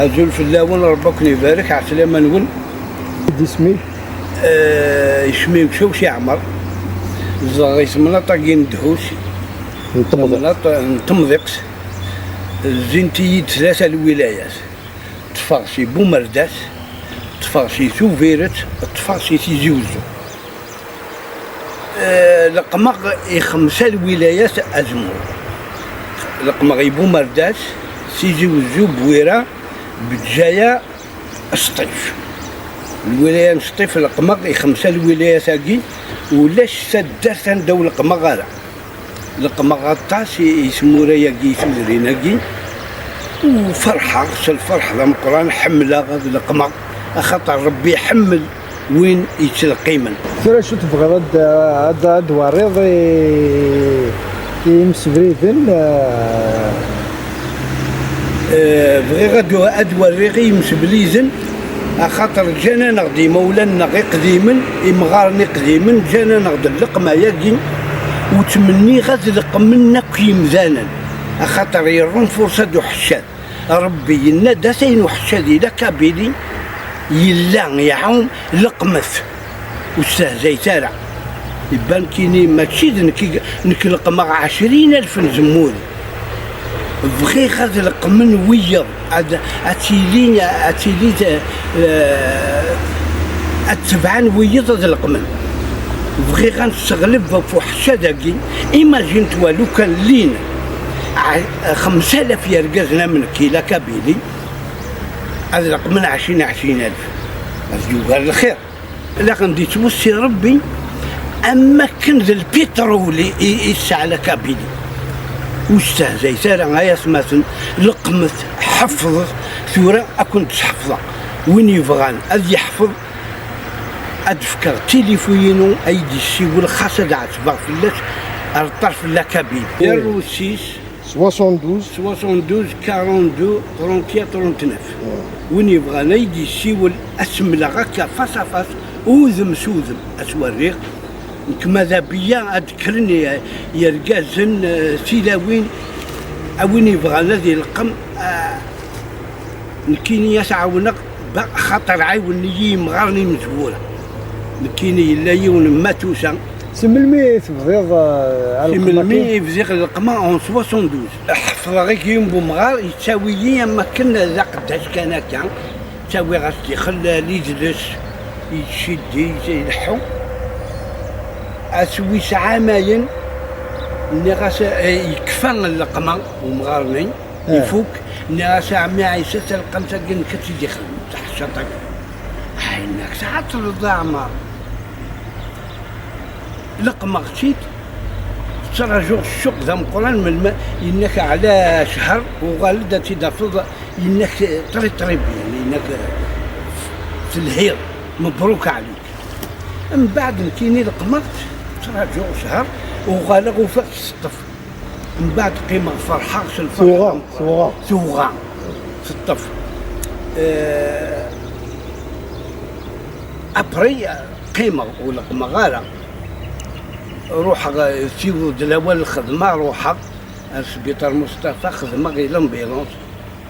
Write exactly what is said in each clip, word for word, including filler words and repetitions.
Azul fell-awen, Rebbi ad ken-ibarek, ɛeslama-nwen. D isem-ik? Eh, isem-iw Cawci Ɛmer. Zedɣeɣ i temnaḍt-agi n Dehut. N Temḍiqt. Temnaḍt n Temḍiqt. Zzint-iyi-d tlata lwilayat. Ṭṭfeɣ si Bumerdas, ṭṭfeɣ si Tubiret, ṭṭfeɣ si Tizi Uzzu. Eh, leqmeɣ i xemsa lwilayat azemmur. Leqmeɣ i Bumerdas, Tizi Uzzu, Bwira, Bǧaya, Sṭif. Lwilaya n Sṭif leqmeɣ i xemsa lwilayat-agi, ulac taddart anda ur leqmeɣ ara. Leqmeɣ aṭas i, i tmura-agi, i tudrin-agi, u ferḥeɣ s lferḥ d ameqqran, ḥemmleɣ ad leqmeɣ, axaṭer Rebbi iḥemmel win yettleqqimen. Tura acu tebɣiḍ ad, ad, ad d-werriḍ i, i yimsebriden, eh? Eh, bɣiɣ ad, ad werriɣ i yimsebriden, axaṭer ǧǧan-aneɣ-d imawlan-nneɣ iqdimen, imɣaren iqdimen, ǧǧan-aneɣ-d lleqma-agi, u ttmenniɣ ad leqmen akk yimdanen, axaṭer irrenfursa-d uḥeccad. Rebbi yenna-d, atayen uḥeccad i la Kabylie, yella iɛum, leqmet, ur stehzayet ara. Iban kini mačči d nekk i, nekk leqmeɣ ɛecrin alef n zemmuri. Bɣiɣ ad leqmen wiyeḍ, ad, ad tili, ad tili, eh, ad tebɛen wiyeḍ ad leqmen. Bɣiɣ ad nesseɣleb ɣef uḥeccad-agi. Imagine-toi lukan llin ɛ-, xemsa alaf yergazen am nekk i la Kabylie, ad leqmen ɛecrin, ɛecrin alef. Ad yugar lxir. Laxen d-yettwessi Rebbi am wakken d lpitrul i, i, i tesɛa la Kabylie. Ur stehzayet ara ay atmaten, leqmet, ḥefḍet, tura ad kent-sḥefḍeɣ. Win yebɣan ad yeḥfeḍ, ad d-fkeɣ tilifu-inu, ay d-yessiwel, xas ad ɛetbeɣ fell-as ar ṭṭerf n la Kabylie. Zéro six, soixante-douze, soixante-douze, quarante-deux, trente et un, trente-neuf. Win yebɣan ay d-yessiwel, ad s-mleɣ akka face à face, udem s udem, ad s-werriɣ. Nekk ma d abiya ad d-kkren i-, yergazen, eh, tilawin, a win yebɣan ad ileqqem, eh, nekkini ad s-ɛawneɣ, ba-, axaṭer ɛiwnen-iyi yimɣaren imezwura. Nekkini yella yiwen n Matusa. Si melmi i tebdiḍ, eh, Si aleqqem-agi? Melmi i bdiɣ leqma en soixante-douze. Ḥefḍeɣ i yiwen n umɣar, yettawi-yi am wakken d aqeddac kan akka. Ttawiɣ-as-d ixellal, idles, yettciddi, ileḥḥu. Ass wis ɛamayen, nniɣ-as, eh, yekfa leqma umɣar-nni, Ah. Ifuk. Nniɣ-as, a ɛemmi Ɛisa, taleqqamt-agi nekk ad tt-id-ixdem, taḥeccaḍt-agi. Ah, yenna-k tɛeṭṭleḍ a Ɛmer. Leqmeɣ-tt-id, ttrajuɣ ccuq d ameqqran, melmi yenna-k ɛla ccher, uɣal-d ad tt-id-tafeḍ, yenna-k très très bien, yenna-k telhiḍ, mebruk ɛlik. Mbeɛd nekkini leqmeɣ-tt, ttrajuɣ ccher, uɣaleɣ ufiɣ-tt teṭṭef. Mbeɛd qqimeɣ ferḥeɣ s lferḥ. Tuɣa, tuɣa. Tuɣa. Teṭṭef. Eh, après, qqimeɣ, ur leqmeɣ ara. Ruḥeɣ, eh, tiweḍ-d lawan lxedma, ruḥeɣ ar sbiṭar Mustafa, xedmeɣ i l'ambulance.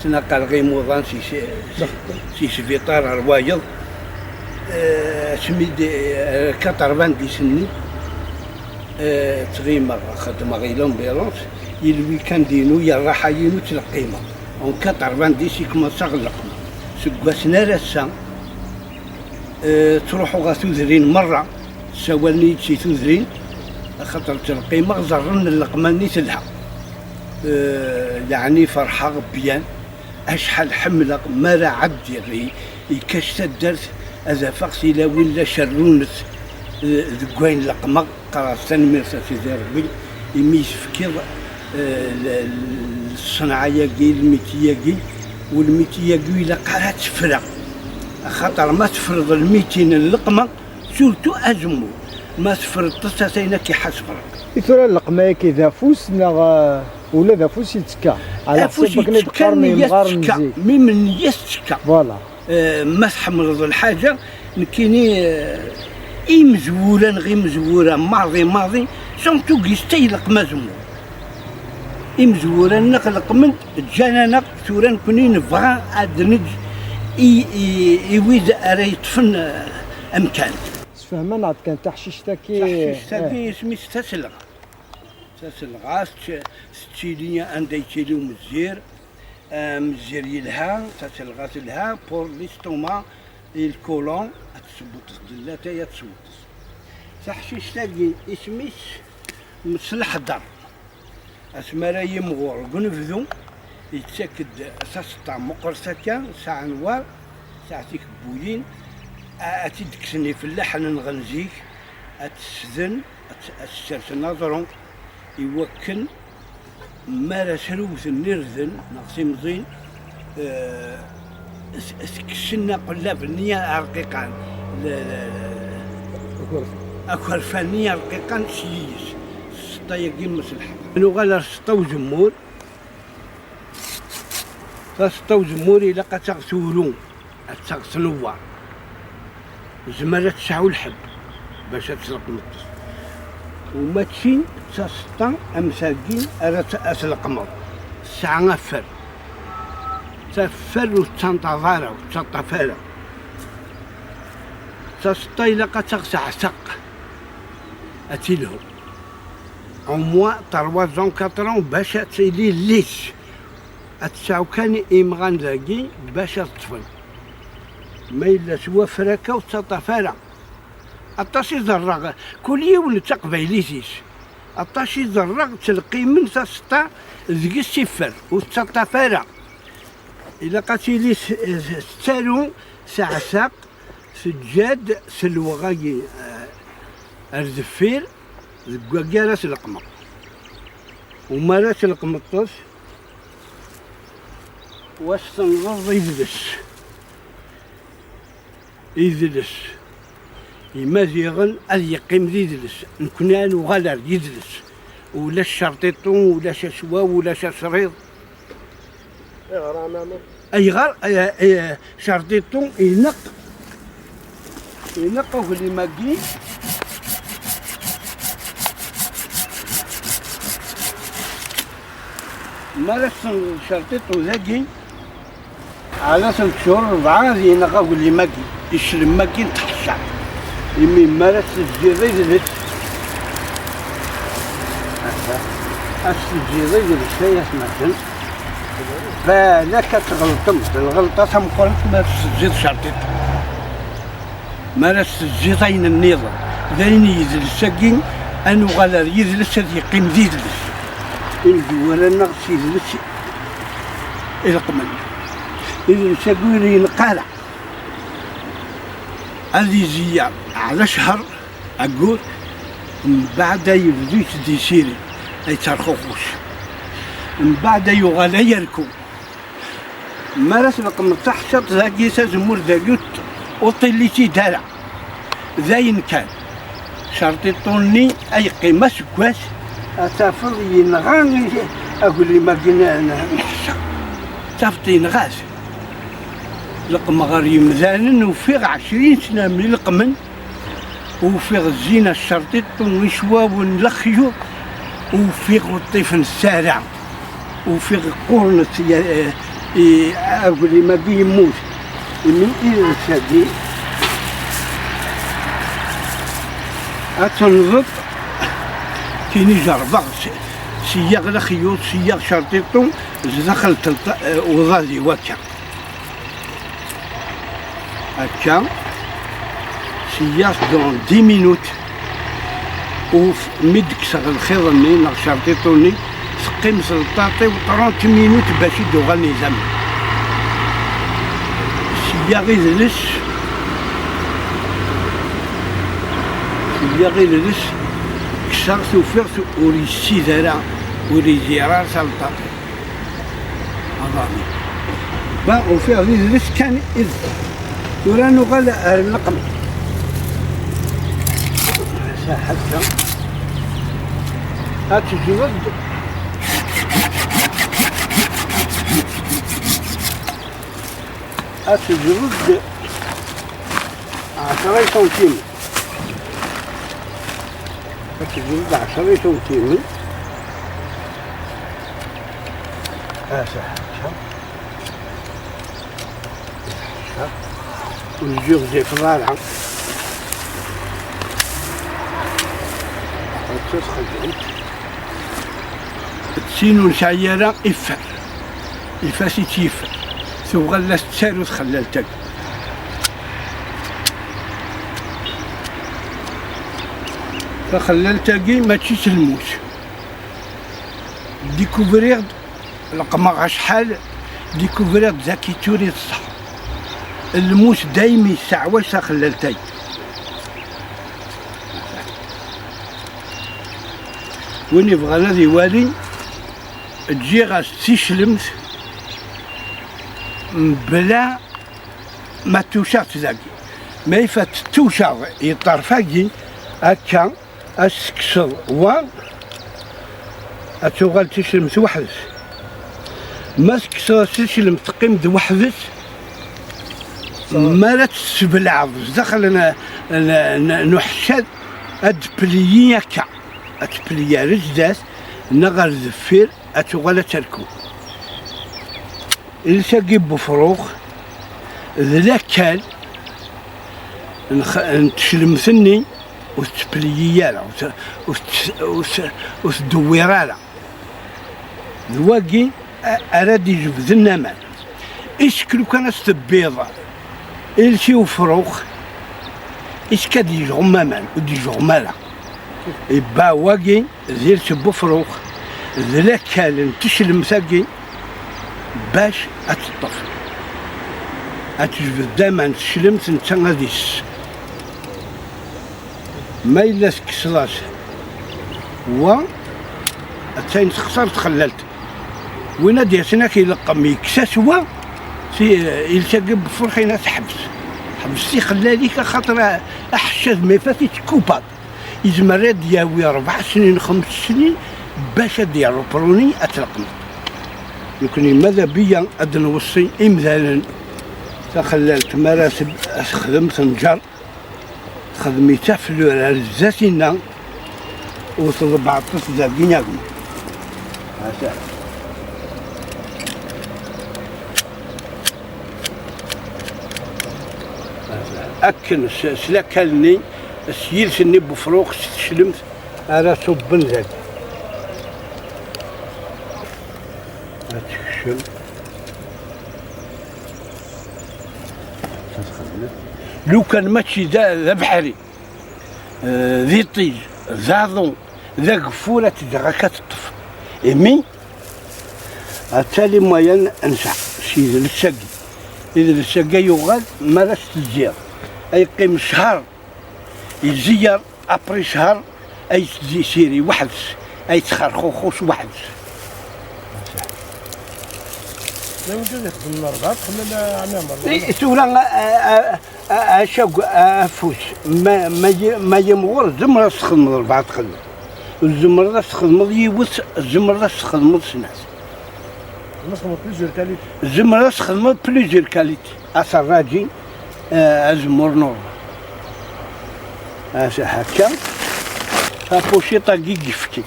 Ttnaqaleɣ imuḍan si, si, si, si sbiṭar ar wayeḍ. Eh, asmi d, eh, quatre-vingt-dix-nni, eh, ttɣimeɣ, xeddmeɣ i l'ambulance, i lwikand-inu, i rraḥa-inu ttleqqimeɣ. En quatre-vingt-dix i kmaṣaɣ leqma. Seg wass-nni ar ass-a, eh, ttruḥuɣ ɣer tudrin merra, ssawalen-iyi-d si tudrin, axaṭer ttleqqimeɣ, ẓerren lleqma-nni telha. Eh, yeɛni ferḥeɣ bien. Acḥal ḥemmleɣ mi ara ɛeddiɣ i, i kac taddart, ad afeɣ tilawin la cerrunet, eh, deg wayen leqmeɣ, qqareɣ tanemmirt a Sidi Rebbi, imi yi-tefkiḍ, eh, l-, l-, ṣṣenɛa-yagi, lmiti-yagi, u lmiti-yagi ur ilaq ara ad tefreɣ. Axaṭer ma tefreḍ lmiti n leqma, surtout azemmur, ma tefreḍ-t, atan ad k-iḥaseb Rebbi. I tura leqma-yagi d afus neɣ, eh, ula d afus yettekka? Ɛla ḥsab wakken i d-qqaren yimɣaren n zik. Mi menni-as tekka. Voilà. Eh, ma tḥemmleḍ lḥaǧa, nekkini, eh, imezwura neɣ imezwura maḍi maḍi, sont obligés leqma azemmur. Imezwura-nneɣ leqmen-d, ǧǧan-aneɣ, tura nekkni nebɣa ad neǧǧ i, i, i wid ara yeṭṭfen, eh, amkan. Sfehmeɣ-d kan taḥcict-agi. Taḥcict-agi, eh, isem-is taselɣa. Taselɣa tett-, tettili anda yettili umezzir. Amezzir yelha, taselɣa telha pour l'estomac et le côlon, ad tesweḍ latay, ad tesweḍ. Taḥcict-agi isem-is mselḥder. Asmi ara yimɣur deg unebdu, yettak-d taseṭṭa meqqret akka, tesɛa anwar, tesɛa tikebbuyin, a-, ad tt-id-kksen ifellaḥen nɣen zik, ad tt-sden, ad tt-, ad tt-ssersen aẓru, i wakken mi ara srewten irden neɣ timẓin, eh, s-, s-, kksen aqellab-nni arqiqan, le-, le-, akerfa-nni arqiqan s yis, s tseṭṭa-agi n mselḥer. Nuɣal ar tseṭṭa uzemmur. Taseṭṭa uzemmur ilaq ad taɣ turu, ad taɣ tnewwer. Zemmer ad tesɛu lḥebb bac ad tleqmeḍ. U mačči d taseṭṭa am tagi ara t-, ad tleqmeḍ. Tesɛa affer. Taffer ur tettanṭaḍ ara, ur tettaṭṭaf ara. Taseṭṭa ilaq ad taɣ teɛteq. Ad tilhu. Au moins trois ans, quatre ans bac ad tili lisse. Ad tesɛu kan imɣan dagi bac ad ṭṭfen. Ma yella s wafrak-a ur tettaṭṭaf ara. Aṭas i ẓerreɣ, kul yiwen d taqbaylit-is. Aṭas i ẓerreɣ ttleqqimen taseṭṭa deg-s iffer, ur tettaṭṭaf ara. Ilaq ad tili s-, s-, tettaru, teɛteq, teǧǧa-d selweɣ-agi, eh, ar deffir, deg wagi ara tleqmeḍ. U mi ara tleqmeḍ-t, wa s-tenḍeḍ idles. Idles. Imaziɣen ad yeqqim d idles. Nekni ad nuɣal ar yidles. Ulac cerṭiṭu, ulac aswaw, ulac asriḍ. Ayɣer a Ɛmama? Ayɣer, eh, eh, cerṭiṭu ineqq, ineqq uglim-agi. Mi ara s-tenḍeḍ cerṭiṭu dagi, ɛla tlata cchur, rebɛa, ad ineɣ aglim-agi, iclem-agi n tḥeccaḍ. Imi mi ara s-teǧǧiḍ idles, ad s-teǧǧiḍ idles, ay atmaten, balak ad tɣelṭem, d lɣelṭa tameqqrant mi ara s-teǧǧiḍ cerṭiṭ. Mi ara s-teǧǧiḍ ayen nniḍen, d ayen yidles-agi, ad nuɣal ar yidles ad yeqqim d idles. Imezwura-nneɣ s yidles ileqmen. Idles-agi ur ineqq ara. Ad izeyyer ɛla ccher aggur, mbeɛd ad yebdu yettdisiri, ad yetterxuxuc. Mbeɛd ad yuɣal ad yerku. Mi ara tleqmeḍ taḥeccaḍt dagi, tazemmurt dagi, ur t-, ur ṭillit-id ara. D ayen kan. Cerṭiṭu-nni ad yeqqim aseggas, ad tafeḍ yenɣa aglim-agi n, n, n ḥeccaḍ. Tafeḍ yenɣa-t. Leqmeɣ ɣer yemdanen, ufiɣ ɛecrin sna mi leqmen. Ufiɣ zzin-as cerṭiṭu, icwawen, lexyuḍ. Ufiɣ ur ṭṭifen s ara. Ufiɣ qquren-t ya-, i, aglim-agi yemmut. Imi idles-agi ad tenḍeḍ, tini jerbeɣ s-, seyyaɣ lexyuḍ, seyyaɣ cerṭiṭu, zdaxel telṭ-, uḍad-iw akka. Akka, seyyaɣ dans dix minutes, uf, mi d-kkseɣ lxiḍ-nni neɣ cerṭiṭu-nni, teqqim tleṭṭaṭ-iw trente minutes bac i d-uɣalen idammen. Seyyaɣ idles, seyyaɣ idles, kkseɣ-t, ufiɣ-t ur yessid ara, ur izir ara taleṭṭaṭ-iw. Aḍar-nni. Ba, ufiɣ d idles kan i d. Tura nuɣal ar leqm. Saḥet kan. Ad teǧǧeḍ-d. Ad teǧǧeḍ-d ɛecra isantimen. Ad teǧǧeḍ-d ɛecra isantimen. Ata, ata. Ur zziɣ zifeḍ ara. Atta txeddmemt. Tin ur nesɛi ara iffer. Ifas-itt yiffer. Tuɣal la tettaru txellalt-agi. Taxellalt-agi mačči s lmus. Dikuvriɣ-d leqmeɣ acḥal, dikuvriɣ-d zaki turiḍ ṣṣeḥ. Lmus daymi yesseɛwaj taxellalt-agi. Win yebɣan ad iwali, ǧǧiɣ-as ticellemt mebla ma tucaɣ-tt dagi. Ma ifat tucaɣ i ṭṭerf-agi, akka, ad tekkseḍ wa, ad tuɣal ticellemt weḥd-s. Ma tekkseḍ ticellemt teqqim-d weḥd-s, mi ara tt-tbelɛeḍ zdaxel n, n, n, n uḥeccad, ad d-pliyi akka, ad tpliyi ar zdat neɣ ar deffir, ad tuɣal ad terku. Iles-agi n wefrux d lakal n x-, n teclemt-nni, ur tettpliyi ara, ur t-, ur t-, ur t-, ur tdewwir ara. D wagi a-, ara d-ijebden aman. Iseklu kan ad s-tebbiḍ iles i wefrux, isekka ad yejɣem aman, ur d-yejɣem ara. Ibba wagi d iles n wefrux, d lakal n teclemt-agi bac ad teṭṭef. Ad tejbed aman teclemt netta ad is. Ma yella tekkseḍ-as wa, attan texṣer txellalt. Win ad d-yasen ad k-ileqqem yekkes-as wa, si, iles-agi n wefrux-in ad teḥbes. Ḥbes tixellal-ik axaṭer a-, aḥeccad ma ifat-itt kupaḍ. Yezmer ad d-yawi rebɛa snin, xems snin bac ad d-yerrupruni ad tleqqmeḍ. Nekni mada biyya ad d-nweṣṣi imdanen taxellalt mi ara s-, ad texdem tenǧer. Xdem-itt aflur ar zdat-inna, ur tḍebbɛeḍ-t dagi-nni. Ata. Akken s, s lakal-nni, s yiles-nni n wefrux, s teclemt, ara ṣubben dagi. Ad tekcem. Lukan mačči d, d abeḥri, eh, d iṭij, d aḍu, d ageffur, ad teǧǧeɣ akka teṭṭef. Imi, ad tali moyen nesɛa s yidles-agi. Idles-agi yuɣal, mi ara s-tezziḍ, ay yeqqim ccher, izeyyer, après ccher, ay yettdisiri weḥd-s, ay yettxerxuxus weḥd-s. D awezɣi ad ixdem rebɛa txellal, a ɛemmi Ɛmer. I, tura, a, a, a, a, acag, a, afus, ma, ma y-, ma yimɣur, tzemreḍ ad txedmeḍ rebɛa txellal. Tzemreḍ ad txedmeḍ yiwet, tzemreḍ ad txedmeḍ snat. Tzemreḍ ad txedmeḍ plusieurs qualités. Tzemreḍ ad txedmeḍ plusieurs qualités. Aserraǧi, eh, azemmur normal. Asa akka. Tapuciṭ-agi n yefki.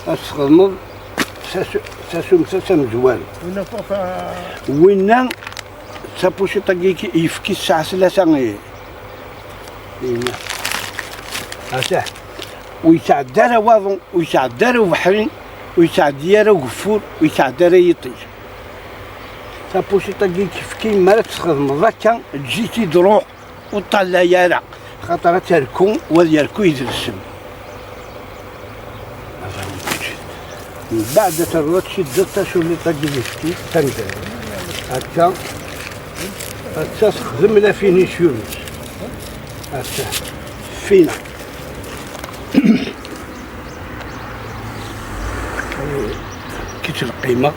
Ad txedmeḍ tasu-, tasumta tamezwarut. Winna tuɣ ta- Winna d tapuciṭ-agi n yefki tesɛa tlata i-, i-, Asa. Ur yetɛedda ara waḍu, ur yetɛedda ara ubeḥri, ur yetɛeddi ara ugeffur, ur yetɛedda ara yiṭij. Tapuciṭ-agi n yefki, mi ara tt-txedmeḍ akka, eǧǧ-itt-id ruḥ, ur ṭṭalay ara, xaṭer ad terku, u ad yerku yidles-im. Mbeɛd ad ternuḍ ad tciddeḍ taculliḍt-agi n yefki, tamezwarut. Akka, akka texdem la finition. Akka, fina. Kif lqima,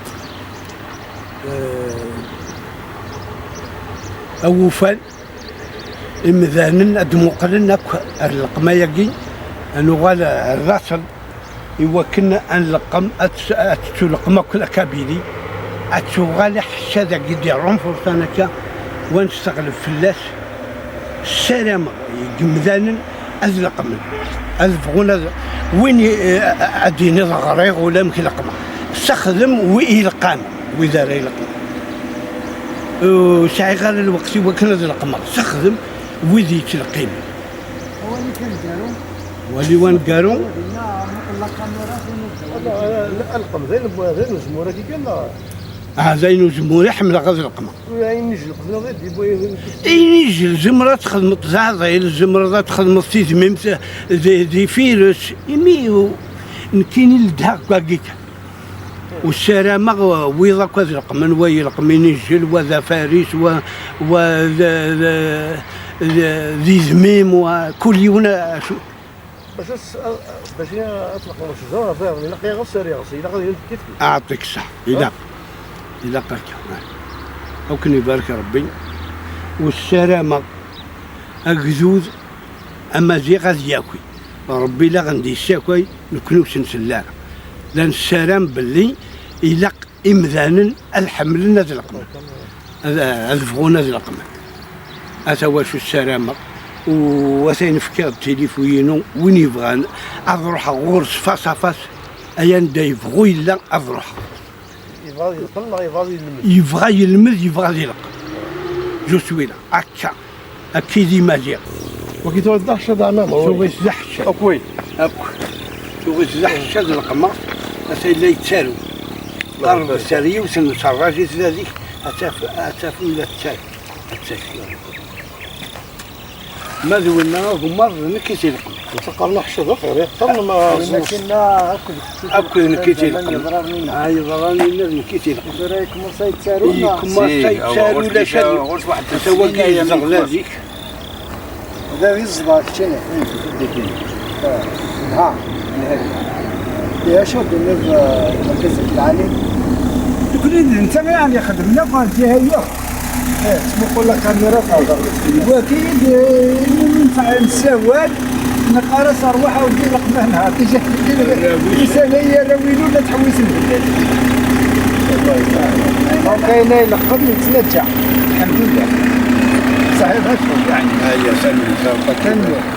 eh, awufan, imdanen ad d-muqlen akk ar lqema-agi, ad nuɣal ar laṣel, i wakken ad nleqqem, ad tt-, ad tettuleqqem akk la Kabylie, ad tuɣal aḥeccad-agi d-irunfurṣan akka, wa nesseɣleb fell-as. Ssarameɣ i yimdanen ad leqmen, ad bɣun ad, win i, ad d-iniḍ ɣriɣ ulamek leqmeɣ. Sexdem wi ileqqam, wid ara ileqqmen. Ur sɛiɣ ara lweqt i wakken ad leqmeɣ. Sexdem wid yettleqqimen. Wali waneggaru. Wali waneggaru. Dinna, muqel la caméra, c'est nous. Ala, ala, ala, leqm, d ayen, d ayen n uzemmur-agi kan, neɣ? Ah, d ayen n uzemmur i ḥemmleɣ ad leqmeɣ. Ayen ijel, qbel ad d-yewwi. Ayen ijel, tzemreḍ ad txedmeḍ d aɛḍil, tzemreḍ ad txedmeḍ tidmimt d, d ifires. Imi u-, nekkini ledhaɣ deg wagi kan. U ssarameɣ, uh, wiḍ akk ad leqmen, wa yeleqm inijel, wa d afaris, wa, wa d, d, d, d idmim, wa kul yiwen acu. Bac as-, a-, bac ad tleqmeḍ ccejra, ilaq iɣes ar iɣes, ilaq ad yili kif kif. Aɛṭik ṣṣeḥ, ilaq. Ilaq akka. Akken ibarek Rebbi, u ssarameɣ agdud amaziɣ ad yaki. Rebbi la ɣen-d-yessakay, nekkni ur s-nsell ara. La nessaram belli ilaq imdanen ad ḥemmlen ad leqmen, ad, ad bɣun ad leqmen. Ata wacu ssarameɣ, u ata-yin fkiɣ-d tilifu-inu, win yebɣan ad ruḥeɣ ɣur-s face à face, ay anda yebɣu yella ad ruḥeɣ. Yebɣa ad yelqem neɣ yebɣa ad yelmed? Yebɣa yelmed, yebɣa ad ileqqem. Je suis là, akka. Akka i d Imaziɣen. Wagi tuɣ d aḥeccad ɛmam. Tuɣ-it d aḥeccad. Akk. Akk. Tuɣ-it d aḥeccad leqmeɣ, ata yella yettaru. Qerreb ser yiwet n tserrajit d adik, ad taf-, ad tafem la tettaru. Ad taf-, ma d winna agemmaḍ d nekk i t-ileqqmen. Ttaqarn aḥeccad akk, ɣer iqṭer ma. Winna kinna akk d Akk d nekk i t-ileqqmen. Ay, yeḍran winna d nekk i t-ileqqmen. Tura yekmuṣ ay yettaru, neɣ? Yekmuṣ ay yettaru, ulac ad, ɣur-s waḥed ata wagi yezdeɣ d adik. Da d iẓḍa keččini. Ha. Iha acu d-tenniḍ, eh, Markaz Lɛali? Nekkni d netta i aɣ-ixedmen akk ɣer lǧiha-yi. Eh, ttmuqul la caméra, waki, eh, nessawal, neqqar-as rwaḥ a wagi leqman ha, tijah, isali arraw-inu la ttḥewwisen. Donc, ayen ay leqqem yettnaǧǧa. Lḥemdullah. Saḥit acu, yeɛni. Aya, tanemmirt, Rebbi. Tanemmirt.